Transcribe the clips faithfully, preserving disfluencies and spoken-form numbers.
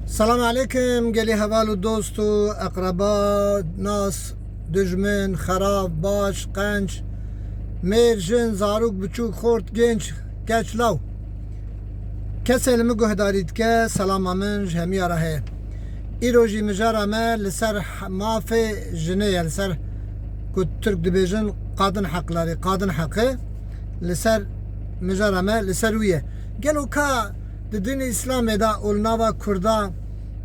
Selam aleykum, gelî heval û dost û eqreba, nas, dijmin, xerab, baş, qenc, mêr, jin, zarok, biçûk, xort, genç, keç, law. Kesê li min guhdarî dike, selama min ji hemiya re heye. Îro jî mijara me li ser h-, mafê jinê ye, li ser ku Tirk dibêjin kadın hakları, kadın hakkı, li ser mijara me, li ser wî ye. Gelo ka di dînê Îslamê de û li nava Kurda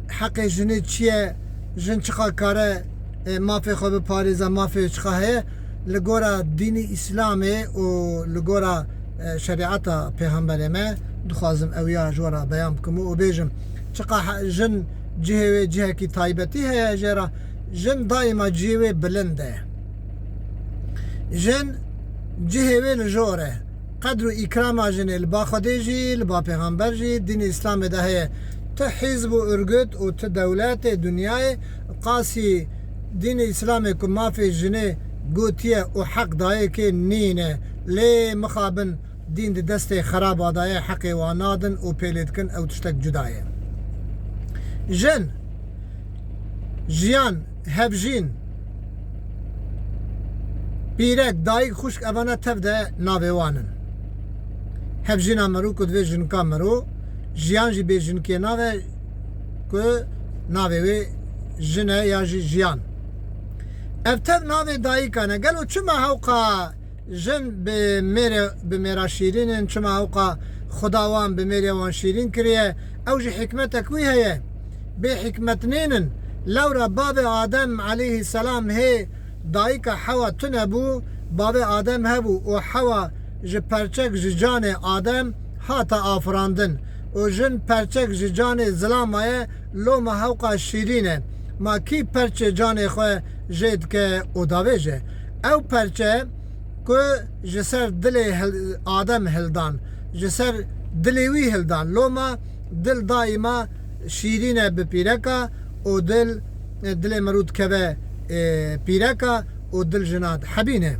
heqê jinê çi ye? Jin çiqa kare, e, mafê xwe biparêze, mafê çiqa heye? Li gora dînê Îslamê û li gora, e, şerîeta Pêxemberê me, dixwazim ew ya ji we re beyan bikim û bêjim, çiqa he-, jin cihê wê cihekî taybetî heye jê re, jin daîma cihê wê bilind e. Jin cihê wê li jor e. Qedr û îkrama jinê li ba Xwedê jî, li ba Pêxember jî, dînê Îslamê de heye. Ti hîzb û urgut û ti dewletê dinyayê qasî dînê Îslamê ku mafê jinê gotiye û heq dayê kê nîne. Lê mixabin dîn di destê xeraba de ye, heqê wan nadin û pêlê dikin, ew tiştek cuda ye. Jin, jiyan, hevjîn, pîrek, dayik, xwişk, evana tev de navê wan in. Hevjîna mero ku divê jinka mero, jiyan jî bê jinkê nave ku navê wê jin e ya jî jiyan. Ev tev navê dayika ne. Gelo çima hewqa jin bi mêrê, bi mêra şîrîn in, çima hewqa Xuda wan bi mêrê wan şîrîn kiriye? Ew jî hikmetek wî heye. Bê hikmet nînin. Lewra bavê Adem aleyhisselam hê dayika Hewa tune bû, bavê Adem hebû û Hewa ji perçek ji canê Adem hate afirandin û jin perçek ji canê zilama ye, loma hewqa şîrîn e. Ma kî perçê canê xwe jê dike û davêje? Ew perçe ku ji ser dilê hil-, Adem hildan, ji ser dilê wî hildan. Loma dil daîma şîrîn e bi pîreka û dil, dilê mirû dikeve, e, pîreka û dil jina dihebîne.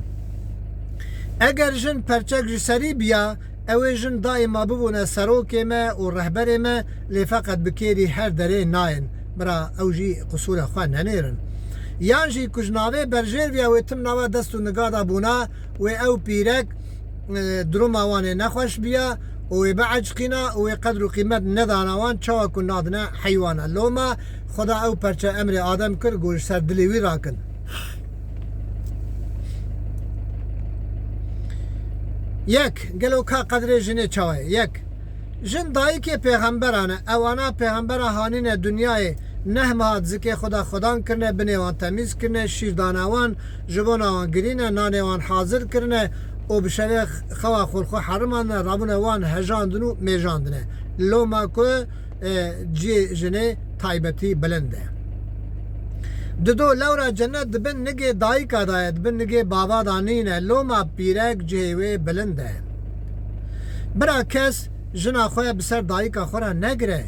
Eger jin perçek ji serî biya, ew ê jin daîma bibûne serokê me û rehberê me, lê feqet bi kêrî her derê nayên. Bira ew jî qisûra xwe nenêrin. Yan jî ku ji navê berjêr viya wê tim nava dest û niga de bûna, wê ew pîrek, e, duruma wan ê nexweş biya û wê bieciqîna û wê qedr û qîmet nedana wan, çawa ku nadine heywana. Loma Xweda ew perçe emrê Adem kir, got ji ser dilê wî rakin. Yek, gelo ka qedrê jinê çawa ye? Yek, jin dayikê pêxemberan e. Ewana pêxembera hanîne dinyayê. Neh meha di zikê xwe de xwedan kirine, binê wan temîz kirine, şîr dane wan, ji bona wan girîne, nanê wan hazir kirine û bi şevê xewa xwe li xwe herimandine, rabûne wan hejandin û mêjandine. Loma ku, e, cihê jinê taybetî bilind e. Dido, lewra cennet di bin nigê dayika de ye, di bin nigê bava de nîne. Loma pîrek cihê wê bilind e. Bira kes jina xwe bi ser dayika xwe re negire.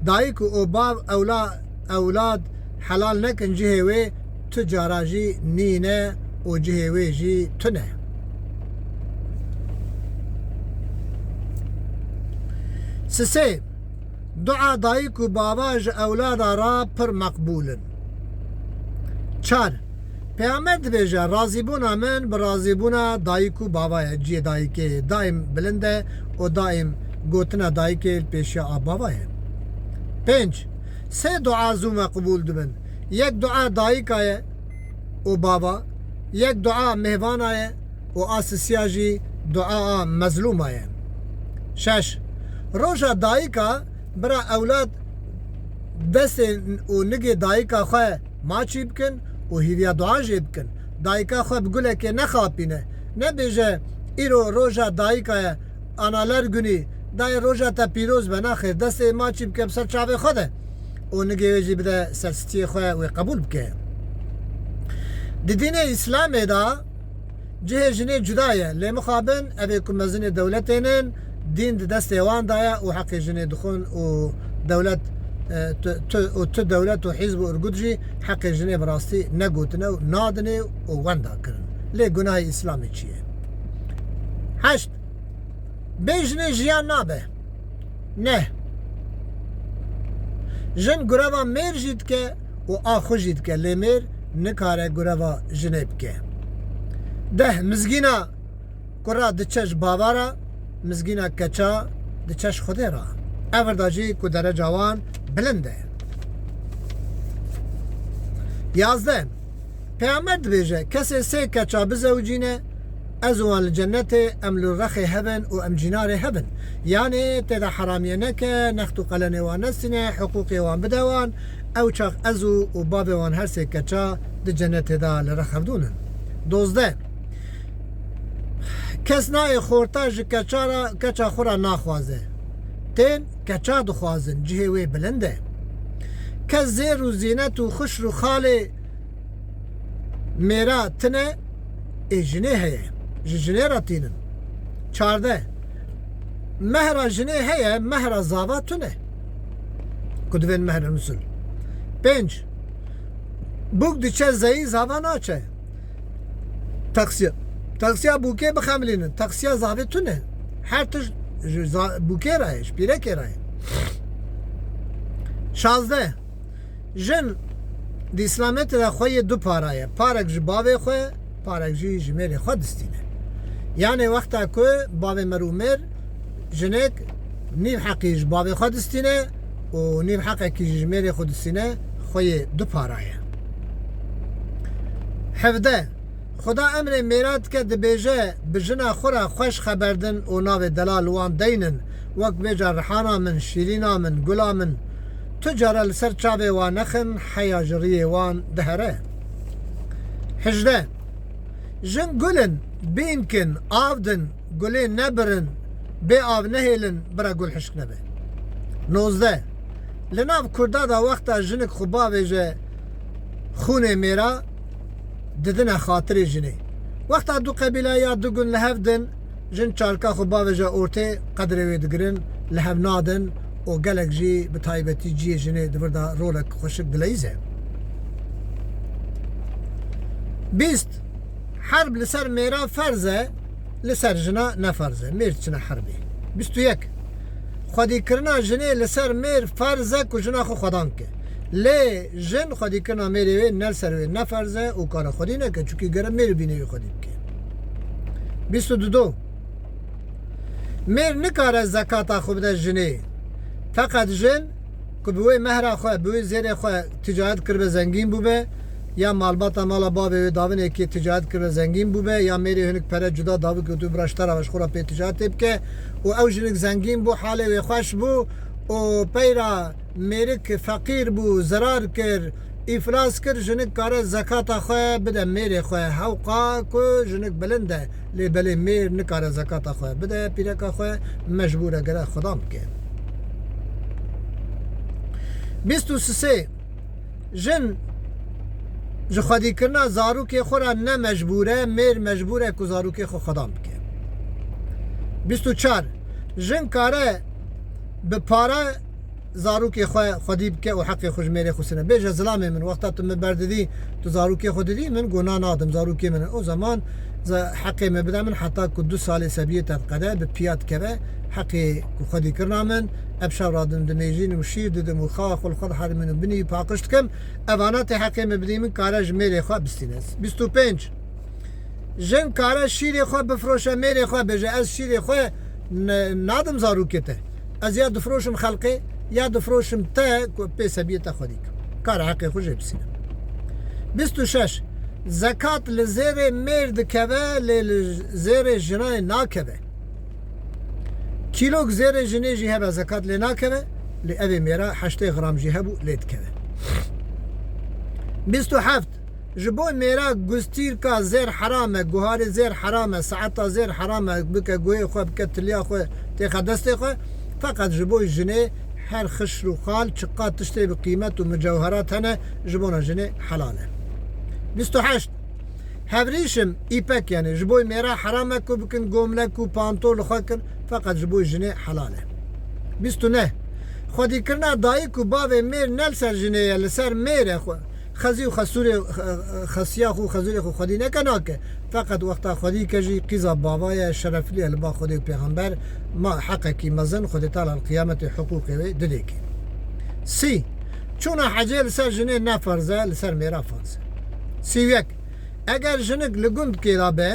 Dayik û bav ewla-, ewlad helal nekin cihê wê tu cara jî nîne û cihê wê jî tune. Sisê, dua dayik û bava ji ewlada re pir meqbûl in. Çar, Pêxember dibêje, razîbûna min bi razîbûna dayik û bava ye. Cihê dayikê daîm bilind e û daîm gotina dayikê li pêşiya a bava ye. Pênc, sê dua zû meqbûl dibin. Yek dua dayika ye û bava, yek dua mêvana ye û a sisiya jî dua a mezlûma ye. Şeş, roja dayika, bira ewlad destê û nigê dayika xwe maçî bikin û hîviya dua jê bikin. Dayika xwe bi gulekê nexapîne. Nebêje, îro roja dayika ye, analar günü, dayê roja te pîroz be. Naxêr, destê maçî bike bi ser çavê xwe de û nigê wê jî bide ser stiyê xwe, wê qebûl bike. Di dînê Îslamê de cihê jinê cuda ye. Lê mixabin, ev ê ku mezinê dewletê nin, dîn di destê wan de ye û heqê jinê dixwin û dewlet, e, tu, tu, û tu dewlet û hîzb û urgut jî heqê jinê bi rastî negotine û nadinê û wenda kirin. Lê gunahê Îslamê çi ye? Heşt. Bê jinê jiyan nabe. Neh. Jin gureva mêr jî dike û a xwe jî dike, lê mêr nikare gureva jinê bike. Deh, mizgîna kura diçe ji bava re, mizgîna keça diçe ji Xwedê re. Ev da jî ku dereca wan bilind e. Yazdeh, Pêxember dibêje, kesê sê keça bizewicîne, ez û wan li cennetê, em li rexê hev in û em cînarê hev in. Yanê tê de heramiyê neke, next û qelenê wan nestîne, hiqûqê wan bide wan, ew çax ez û, û bavê wan her sê keça di cennetê de li rex hevdûn in. Dozdeh. Kes nayê xorta ji keça re, keça xwe re naxwaze. Tên keça dixwazin, cihê wê bilind e. Kes zêr û zînet û xişr û xalê mêra tune, ê jinê heye, ji jinê re tînin. Çardeh. Mehra jinê heye, mehra zava tune. Ku divên mehre nusul. Pênc. Bûk diçe zeyî, zava naçe. Taksiya, taksiya bûkê bixemilînin. Taksiya zavê tune. Her tişt ji za-, bûkê re ye, ji pîrekê re ye. Şazdeh. Jin di Îslametê de xweyê du para ye. Parek ji bavê xwe, parek jî ji mêrê xwe distîne. Yanê wexta ku bavê mer û mêr, jinek nîv heqî ji bavê xwe distîne û nîv heqekî jî ji mêrê xwe distîne, xweyê du para ye. Hevdeh. Xuda emrê mêra dike, dibêje, bi jina xwe re xweş xeber din û navê delal wan deynin, wek bêje, rihana min, şîrîna min, gula min. Tu care li ser çavê wan nexin, heya ji riyê wan dihere. Hejdeh. Jin gul in, bîn kin, av din, gulê nebirin, bê av nehêlin, bira gul hişk nebe. Nozdeh. Li nav Kurda de wexta jinik xwe bavêje xûnê mêra, didine xatirê jinê. Wexta du qebîle ya du gun li hev din, jin çarka xwe bavêje ortê, qedrê wê digirin, li hev nadin û gelek jî bi taybetî cihê jinê di vir de rolek xweşik dileyîze. Bîst. Herb li ser mêra ferz e, li ser jina ne ferz e. Mêr diçine herbê. Bîst û yek. Xwedîkirina jinê li ser mêr ferz e ku jina xwe xwedan bike. Lê jin xwedîkirina mêrê wê ne li ser wê ne ferz e û kare xwedî neke, çunkî gere mêr û bînê wê xwedî bike. Bîst û du. Mêr nikare zekata xwe bide jinê. Feqet jin ku bi wê mehra xwe, bi wê zêrê xwe ticaret kiribe, zengîn bûbe, ya malbata mala bavê wê davinekê ticaret kiribe, zengîn bûbe, ya mêrê hinek pere cuda davik û tu bira ji te re ve ji xwe re pê ticaretê bike û ew jinik zengîn bû, halê wê xweş bû û peyra mêrik feqîr bû, zirar kir, îflas kir, jinik kare zekata xwe bide mêrê xwe. Hewqa ku jinik bilind e, lê belê mêr nikare zekata xwe bide pîreka xwe, mecbûr e gere xwedan bike. Bîst û sisê. Jin ji xwedîkirina zarokê xwe re ne mecbûr e, mêr mecbûr e ku zarokê xwe xwedan bike. Bîst û çar. Jin kare bi para zarokê xwe xwedî bike û heqê xwe ji mêrê xwe sine. Bêje, zilamê min, wexta tu min berdidî, tu zarokê xwe didî, min got, na, nadim, zarokê min in. O zaman ze-, heqê min bide min, heta ku du salê sebiyê te diqede, bi piya dikeve, heqê ku xwedî kirina min, ev şev radin dimêjînim, şîr didim û xawa xwe li xwe diherimînim, binî paqij dikim, evana tê heqê min bidî, min kare ji mêrê xwe bistîne. Bîst û pênc. Jin kare şîrê xwe bifroşe mêrê xwe, bêje, ez şîrê xwe ne-, nadim zarokê te. Ez ya difroşim xelkê, ya difroşim te ku pê sebiyê te xwedî kim. Kare heqê xwe jê bisîne. Bîst û şeş. Zekat li zêrê mêr dikeve, lê li zêrê jinayê nakeve. Kîlok zêrê jinê jî hebe zekat lê nakeve, lê evê mêra heştê gram jî hebû lê dikeve. Bîst û heft. Ji bo mêra gustîrka zêr heram e, guharê zêr heram e, saeta zêr heram e, bike guhê xwe, bike tiliya xwe, têxe destê xwe. Feqet ji bo jinê her xişr û xal çiqa tiştê bi qîmet û micewherat hene, ji bona jinê helal e. Bîst û heşt. Hevrîşim, îpek, yanî ji bo mêra heram e ku bikin gomlek û pantol li xwe kin, feqet ji bo jinê helal e. Bîst û neh. Xwedîkirina dayik û bavê mêr ne li ser jinê ye, li ser mêr e xwe. Xezî û xesûrê, xesiya xwe û xezûrê xwe xwedî neke, nake. Feqet wexta xwedî ke jî qîza bava ye, şereflî ye li ba Xwedê û Pêxember, ma heqekî mezin Xwedê Teala li qiyametê hiqûqê wê didê kê. Sî, Çûna hecê li ser jinê ne ferz e, li ser mêra ferz e. Sî û yek. Eger jinik li gundkê de be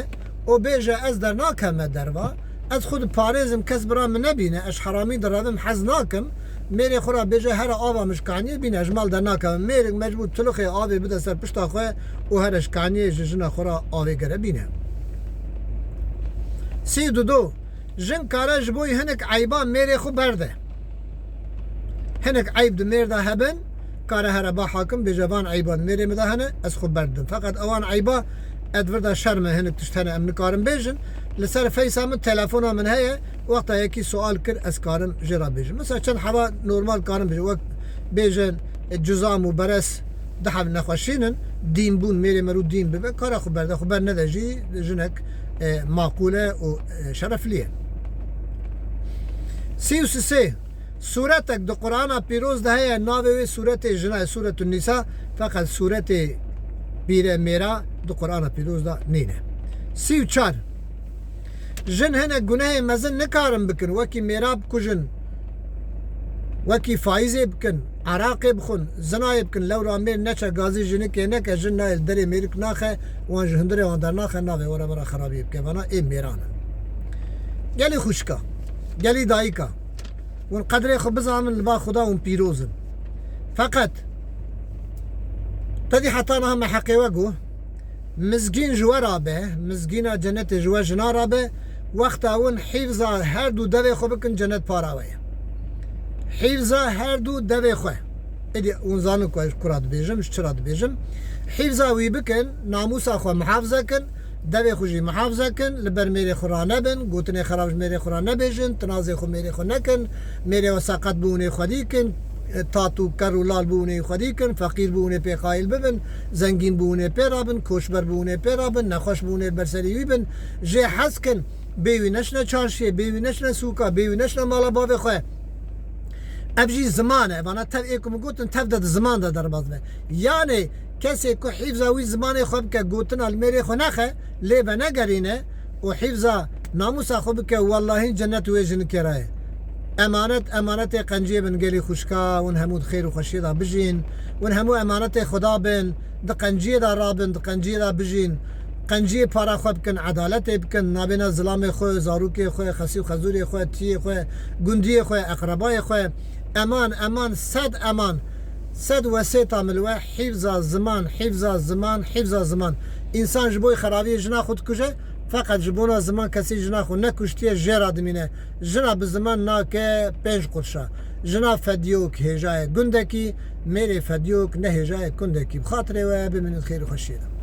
û bêje, ez dernakevme derva, ez xwe diparêzim, kes bira min nebîne, ez heramî direvim, hez nakim, mêrê xwe re bêje, here ava min ji kaniyê bîne, ez ji mal dernakevim. Mêrik mecbûr tilixê avê bide ser pişta xwe û here ji kaniyê ji jina xwe re avê gere bîne. Sî û du. Jin kare ji bo hinek eyba mêrê xwe berde. Hinek eyb di mêr de hebin, kare here ba hakim bêje, van eyban mêrê min de hene, ez xwe berdidim. Feqet ewan eyba, ez vir de şerm e, hinek tişt hene em nikarin bêjin. Li ser feysa min telefona min heye, wexta yekî sual kir, ez karim jê re bêjim. Mesela çend heva normal karim bêjim. Wek bêjin, e, cuzam û beres du heb nexweşîn in, dîn bûn, mêrê merû dîn bibe, kare xwe berde, xwe bernede jî jinek, e, maqûl e û, e, şereflî ye. Sî û sê. Sûretek di Qur'ana Pîroz de heye, navê wê sûretê jina ye, Sûretun Nîsa, feqet sûretê pîre mêra di Qur'ana Pîroz de nîne. Sî û çar. Jin hinek gunehê mezin nikarin bikin, wekî mêra bikujin, wekî faîzê bikin, eraqê bixwin, zinayê bikin, lewra mêr neçe gazî jinikê neke, jin nayê li derê mêrik naxe, wan ji hundirê wan dernaxe, navê we re bira xerabiyê bike. Vana ê mêran in. Gelî xwişka, gelî dayika, hûn qedrê xwe bizanin, li ba Xuda hûn pîroz in. Feqet, te dî heta niha me heqê we got, mizgîn ji we re be, mizgîna cenetê ji we jina re be, wexta hûn hîfza her du devê xwe bikin, cenet para we ye. Hîfza her du devê xwe. Êdî hûn zanin ku ez ji kura dibêjim, ji çira dibêjim. Hîfza wî bikin, namûsa xwe mihafize kin, devê xwe jî mihafize kin, li ber mêrê xwe ranebin, gotinê xerab ji mêrê xwe re nebêjin, tinazê xwe mêrê xwe nekin, mêrê we seqet bû hûn ê xwedî kin, tat û ker û lal bû hûn ê xwedî kin, feqîr bû hûn ê pê qayîl bibin, zengîn bû hûn ê pê rabin, koçber bû hûn ê pê rabin, nexweş bû hûn ê li ber serî wî bin, jê hez kin, bê wî neçine çarşiyê, bê wî neçine sûka, bê wî neçine mala bavê xwe. Ev jî ziman e. Vana tev ê ku min gotin, tev de di ziman de derbas be. Yanê kesê ku hîfza wî zimanê xwe bike, gotina li mêrê xwe nexe, lê venegerîne û hîfza namûsa xwe bike, wellahî cennet wê jinikê re ye. Emanet, emanetê qenciyê bin gelî xwişka, hûn hemû di xêr û xweşiyê de bijîn. Hûn hemû emanetê Xuda bin, di qenciyê de rabin, di qenciyê de bijîn. Qenciyê para xwe bikin, edaletê bikin, nabêne zilamê xwe, zarokê xwe, xesî û xezûrê xwe, tiyê xwe, gundiyê xwe, eqrebayê xwe. Eman, eman, sed eman. Sed wesêta min li we, hîfza ziman, hîfza ziman, hîfza ziman. Însan ji bo xerabiyê jina xwe dikuje, feqet ji bona ziman kesî jina xwe nekuştiye, jê re dimîne. Jina bi ziman nake pênc qurşa. Jina fediyok hêja ye gundekî, mêrê fediyok ne hêja ye gundekî. Bi xatirê we bimînin xêr û xweşiyê de.